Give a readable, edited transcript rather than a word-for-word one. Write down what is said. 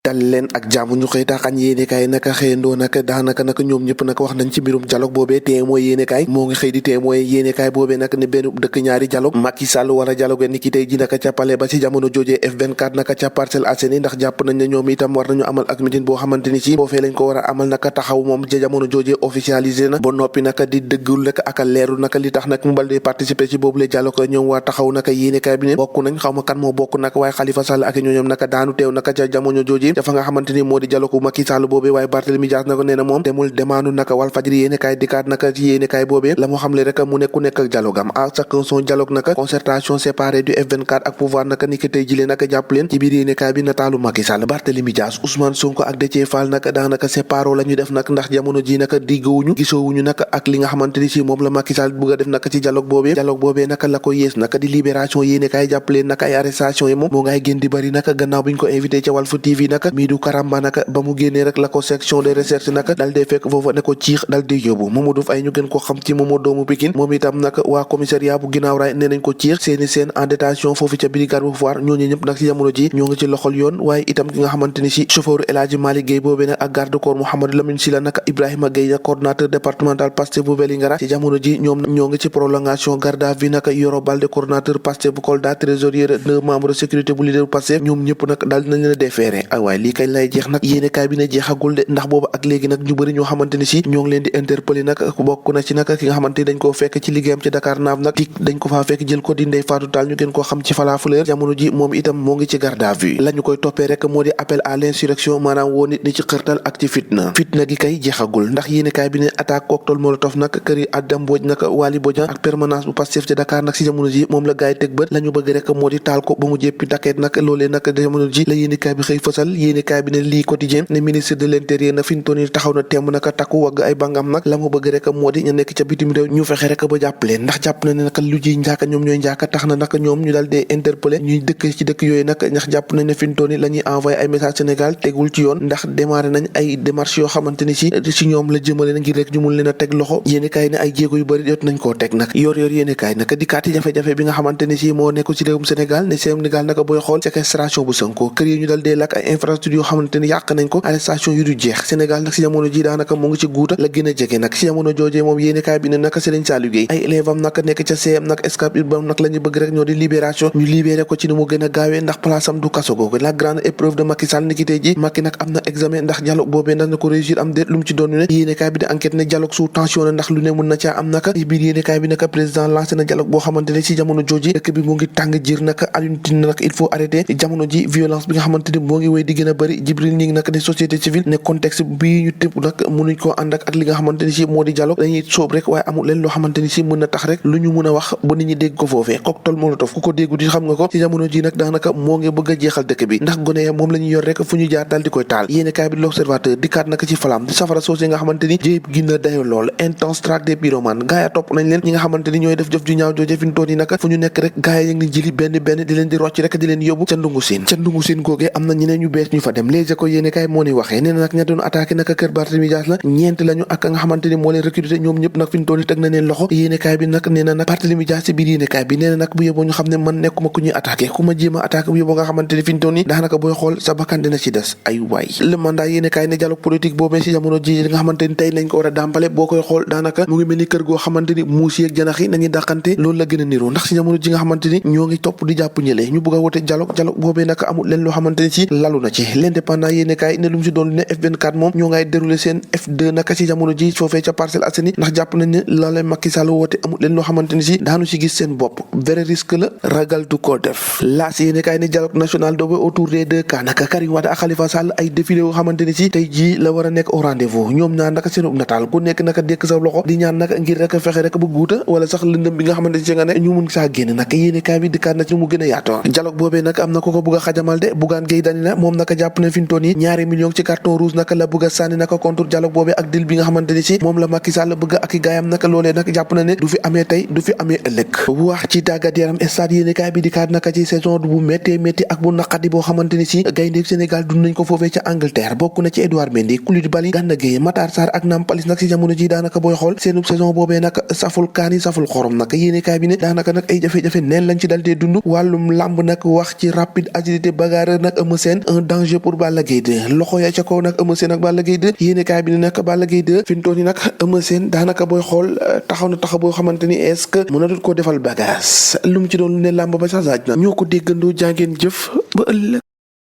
dal leen ak jàmm ñu xëy taaxañ yéenekaay naka xëyandoo naka daanaka naka ñoom ñëpp naka wax nañ ci mbirum dialogue boobee Témoin yéenekaay moo ngi xëy di Témoin yéenekaay boobee naka ne benn dëkk ñaari dialogue Macky Sall wala dialogue ni ki tey ji naka ca palais ba ci jamono joojee F24 naka ca Parcelles Assainies ndax jàpp nañ ne ñoom itam war nañu amal ak meeting boo xamante ni ci foofee lañ ko war a amal naka taxaw moom ca jamono joojee officialisé na ba noppi naka di dëggul rek ak a leeru naka li tax nag mu bal di participer ci boobu le dialogue ñoom waa taxaw naka yéenekaay bi ne bokk nañ xaw ma kan moo bokk naka waaye Khalifa Sall ak ñoom naka daanu teew naka ca jamono joojee dafa nga xamante ni moo di dialogue bu Macky Sall boobee waaye Barthélémy Dias naka nee na moom demul demaanu naka Walfadjri yéenekaay dikkaat naka ci yéenekaay boobee la mu xamle rek mu nekku nekk ak dialogue am à chacun son dialogue naka concertation séparée du F24 ak pouvoir naka ni ki tey jilee naka jàpp leen ci biir yéenekaay bi nataalu Macky Sall Barthélémy Dias Ousmane Sonko ak Déthié Fall naka daanaka séparoo la ñu def nag ndax jamono ji naka diggoowuñu gisoowuñu naka ak li nga xamante ni si moom la Macky Sall bëgg a def naka ci dialogue boobee naka la ko yées naka di libération yéenekaay jàpp leen naka ay arrestation yi moom moo ngay gën di bari naka gannaaw bi ñu ko invité ca Walf TV naka Midou Karamba naka ba mu génnee rek la ko section de recherche naka dal dee fekk foofu ne ko ciix dal di yóbbu Mamadou Faye ñu gën ko xam ci Momo doomu Pikine moom itam naka waa commissariat bu ginnaaw raay nee nañ ko ciix seeni seen en détention foofu ca brigade bu Foire ñooñu ñëpp nag ci jamono ji ñoo ngi ci loxol yoon waaye itam ki nga xamante ni si chauffeur El Hadji Malick Gueye boobee nag ak garde corps Mouhamadou Lamine Sylla naka Ibrahima Gueye coordonnateur départemental Pastef bu Vélingara ci jamono ji ñoom ñoo ngi ci prolongation garde à vue naka Yoro Baldé coordonnateur Pastef bu Kolda trésorier deux membres de sécurité bu leader Pastef ñoom ñëpp nag daal dinañ leen a déféré ay waaye lii kañ lay jeex nag yéenekaay bi ne jeexagul de ndax boobu ak léegi nag ñu bëri ñoo xamante ni si ñoo ngi leen di interpeller nag bokk na ci nag ki nga xamante ni dañ koo fekk ci liggéeyam ci Dakar naaf nag dañ ko faa fekk jël ko di Ndeye Fatou Tall ñu gën koo xam ci Fala Fleur jamono ji moom itam moo ngi ci garde à vue la ñu koy toppee rek moo di appel à l'insurrection maanaam woo nit ñi ci xërtal ak ci fitna gi kay jeexagul ndax yéenekaay bi ne attaque cocktail molotov nag kër yi Adam Mbodj nag Waly Bodian ak permanence bu Pastef ci Dakar nag si jamono ji moom la gaay teg bët la ñu bëgg rek moo di taal ko ba mu jéppi daket nag loolee nag jamono ji la yéenekaay bi xëy fësal yéenekaay bi ne lii quotidien ne ministre de l'intérieur na fi ñu toll taxaw na temb naka takku wagg ay bangam nag la mu bëgg rek moo di ñu nekk ca bitim réew ñu fexe rek ba jàpp leen ndax jàpp na ne naka lu ji njaaka ñoom ñooy njaaka tax na naka ñoom ñu daal dee interpeller ñuy dëkk ci dëkk yooyu nag ndax jàpp nañ ne fi ñu toll la ñuy envoyé ay message Sénégal tegul ci yoon ndax démarré nañ ay démarches yoo xamante ni si ñoom la jëmale na ngir rek ñu mun leen a teg loxo yéenekaay ne ay jéego yu bëri jot nañ koo teg nag yor yéenekaay naka dikkaati jafe-jafe bi nga xamante ni si moo nekk ci réewum Sénégal ne Sénégal naka booy xool séquestration bu Sonko kër yi ñu dal dee lakk ay infrastructures yoo xamante ni yàq nañ ko arrestation yu du jeex Sénégal nag si jamono ji daanaka mu ngi ci guuta la gën a jege nag si jamono joojee moom yéenekaay bi ne naka Serigne Saliou Gueye ay élève am naka nekk ca CM nag Scat Urbam nag la ñu bëgg rek ñoo di libération ñu libéré ko ci ni mu gën a gaawee ndax place am du kaso googu la grande épreuve de Macky Sall ni ki tey ji Macky nag am na examen ndax dialogue boobee ndax na ko réussir am déet lu mu ci doon ne yéenekaay bi di enquête ne dialogue sous tension na ndax lu ne mun na caa am naka biir yéenekaay bi naka président lancé na dialogue boo xamante ne si jamono jooji dëkk bi mu ngi tàng jir naka Alioune Tine nag il faut arrêter jamono ji violence bi nga xamante ni moo ngi wéy di gën a bëri Djibril Gningue nag ne société civile ne contexte bii ñu tëb nag mënuñ koo ànd ak li nga xamante ni si moo di dialogue dañuy sóob rek waaye amul leen loo xamante ni si mën na tax rek lu ñu mën a wax ba nit ñi dégg ko foofee cocktail molotov ku ko déggu di xam nga ko ci jamono ji nag daanaka moo ngi bëgg a jeexal dëkk bi ndax gone ya moom la ñuy yor rek fu ñu jaar daal di koy taal yéenekaay bi l'Observateur dikkaat naka ci flamme di safara soosé nga xamante ni jéeb ginna dayo lool intense traque des pyromanes gaa ya topp nañ leen ñi nga xamante ni ñooy def jëf ju ñaaw jooje fi ñu toon yi naka fu ñu nekk rek gaa ya ngi jëli benn di leen di rocc rek di leen yóbbu ca ndungu siin googee am na ñeneen ñu bees ñu fa dem léegi ko yéenekaay moo ni waxee nee na nag ña doon attaqué naka kër Barthélémy Dias la ñeent lañu ak nga xamante ni moo leen recruté ñoom ñëpp nag fi ñu toll teg na leen loxo yéenekaay bi nag nee na nag Barthélémy Dias ci biir yéenekaay bi nee na nag bu yóbboo ñu xam ne man nekkuma ku ñuy attaqué ku ma jéem a attaqué bu yóbboo nga xamante ni fi ñu toll nii daanaka booy xool sa bakkan dina ci des ay waay le mandat yéenekaay ne dialogue politique boobee ci jamono ji nga xamante ni tey lañ ko war a dàmpale boo koy xool daanaka mu ngi mel ni kër goo xamante ni muus yi ak janax yi nañuy dàqante loolu la gën a niroo ndax ci jamono ji nga xamante ni ñoo ngi topp di jàpp ñële ñu bëgg a wote dialogue boobee nag amul leen loo xamante ni ci lalu na ci l'indépendant yéenekaay ne lu mu ci doon ne F24 moom ñoo ngay déroulé seen F2 naka ci jamono ji foofee ca Parcelles Assainies ndax jàpp nañ ne loolee Macky Sall woote amul leen loo xamante ni si daanu ci gis seen bopp vrai risque la ragal du ko def laas yéenekaay ne dialogue national dobe autour des deux cas naka Karim Wade ak Khalifa Sall ay défilé yoo xamante ni si tey jii la war a nekk au rendez-vous ñoom ñaar naka seen nataal ku nekk naka dékk sa loxo di ñaan naka ngir rek fexe rek bu guuta wala sax lëndëm bi nga xamante ni si nga ne ñu mun saa génn naka yéenekaay bi dikkaat na ci mu gën a yaatoo dialogue boobee nag am na ko bëgg a xajamal de Bougane Gueye Dany la moom naka jàpp na fi ñu toll nii ñaari millions ci carton rouge naka la bëgg a sànni naka contre dialogue boobee ak dil bi nga xamante ni si moom la Macky Sall bëgg ak i gaayam naka loolee nag jàpp na ne du fi amee tey du fi amee ëllëg wax ci tàggat yaram stade yéenekaay bi dikkaat naka ci saison bu méttee métti ak bu naqadi boo xamante ni si gaynde Sénégal dund nañ ko foofee ca Angleterre bokk na ci Edouard Mendy Koulibaly Gana Gueye Matar Sarr ak Nampalys nag si jamono ji daanaka booy xool seenub saison boobee nag saful kaani saful xorom nag yéenekaay bi ne daanaka nag ay jafe-jafe neen lañ ci dal dee dund wàllum làmb nag wax ci rapide agilité bagarreur nag Eumeu Sène un danger pour Balla Gaye 2 loxo ya ca kaw nag Eumeu Sène ak Balla Gaye 2 yéene kaay bi ne nag Balla Gaye 2 fi mu toll nii nag Eumeu Sène daanaka booy xool taxaw na taxaw boo xamante ni est-ce que mënatul koo defal bagage lu mu ci doon ne làmb ba sax zaaj na ñoo ko déggandoo jàngeen jëf ba ëllëg